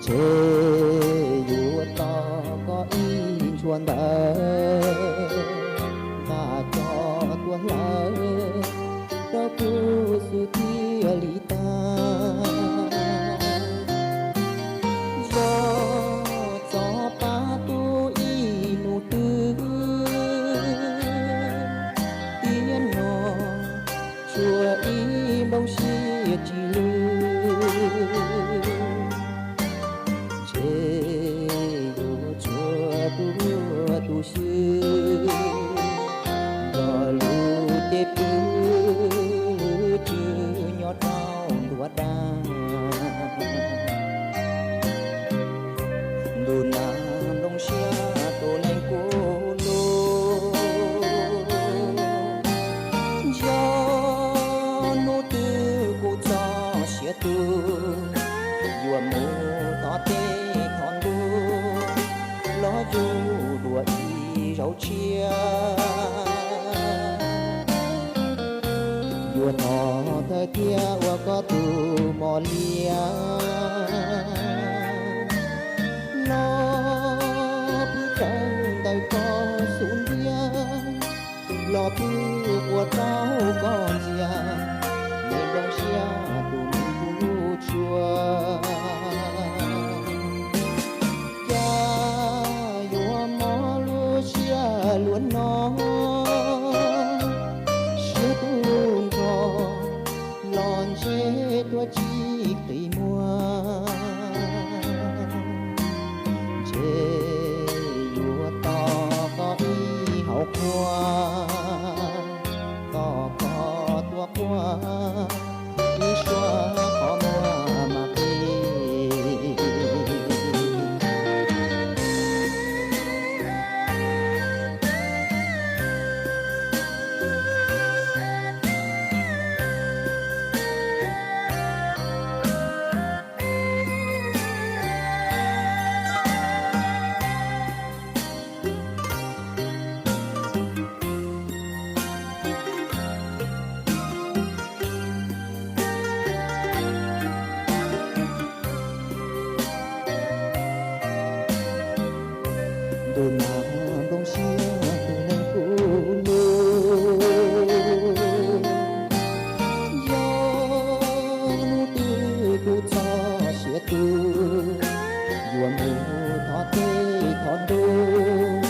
Ntshe yuav tos koj ib ntshua ntawd, nqa cov tuaj hlawv rau kuv xwb thiaj li tag. Zov txog pab tub ib hnub twg, tiam no tshuav ib nplooj siab tsis lwj. Ntshe yuav tshuav tus hlub tus xwb, nrog lub cev pw lwm tswv nyob rau ntuag dab. Ntuj na, nplooj siab tus neeg kuv hlub, yog hnub twg kuv txoj sia tu, yuav mus thov teb thov ntuj los yug dua ib zaug tshiab. Yuav thov thawj thiab ua koj tus mos liab, los pw rawv ntawm koj xub ntiag, los pw quaj rau koj ntxiag, me nplooj siab tus neeg kuv tshua. Cas yuav mob lub siab luaj no, siab tu nrho los ntshe tuaj tsis qi muag. Ntshe yuav tos koj ib hauv qhua, tos koj tuaj quaj ib suab qhov muag mas qi. Ntuj na, nplooj siab tus neeg kuv hlub, yog hnub twg kuv txoj sia tu, yuav mus thov teb thov ntuj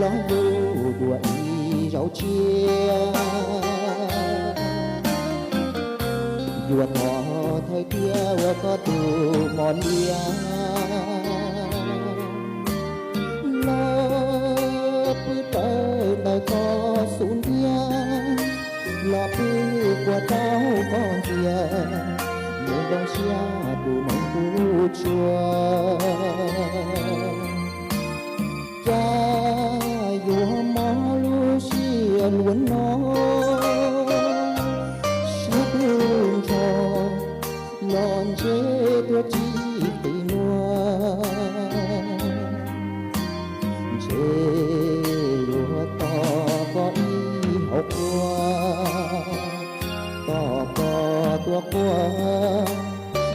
los yug dua ib zaug tshiab. Yuav thov thawj thiab ua koj tus mos liab, los pw rawv ntawm koj xub ntiag, los pw quaj rau koj ntxiag, me nplooj siab tus neeg kuv tshua. Cas yuav mob lub siab luaj no, siab tu nrho los ntshe tuaj tsis qi muag. Ntshe yuav tos koj ib hauv qhua, tos koj tuaj quaj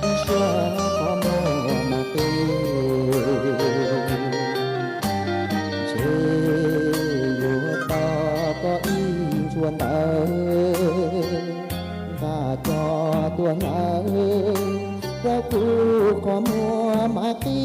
ib suab qhov muag mas qi. Ntshe yuav tos koj ib ntshua ntawd, nqa cov tuaj hlawv rau kuv qhov muag mas qi.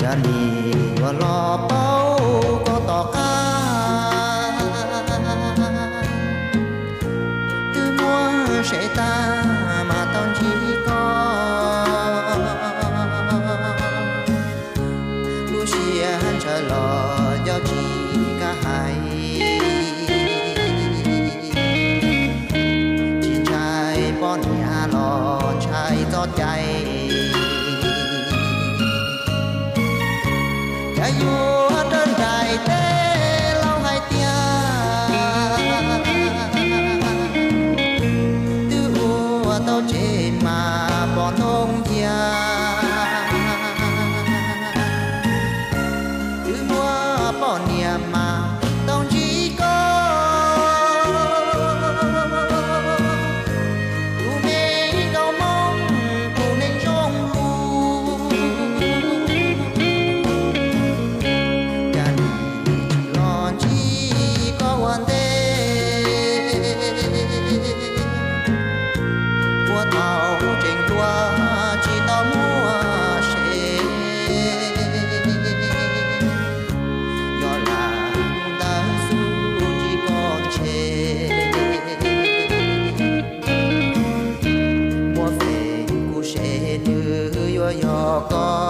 Cas nim yuav los paub koj tom qab, twb muab sev tag mas tau ntsib koj. Lub siab ntshaw los nco tsis kaj hais, tsis ntshai poj niam los ntshai txoj cai. Cas yuav raws nraim tej laus hais tias, twb ua tau tsev mas pom ntoo cia. Twb muaj poj niam mas tau ntsib koj, tus me nkauj Hmoob tus neeg zoo lus. Cas nim tsis los ntsib koj ua ntej, ua tau tseem tua tsis tau muaj sev. Yog lam mus ntawd xwb ntsib koj ntshe, muaj feem kuv sev nws yuav yog koj.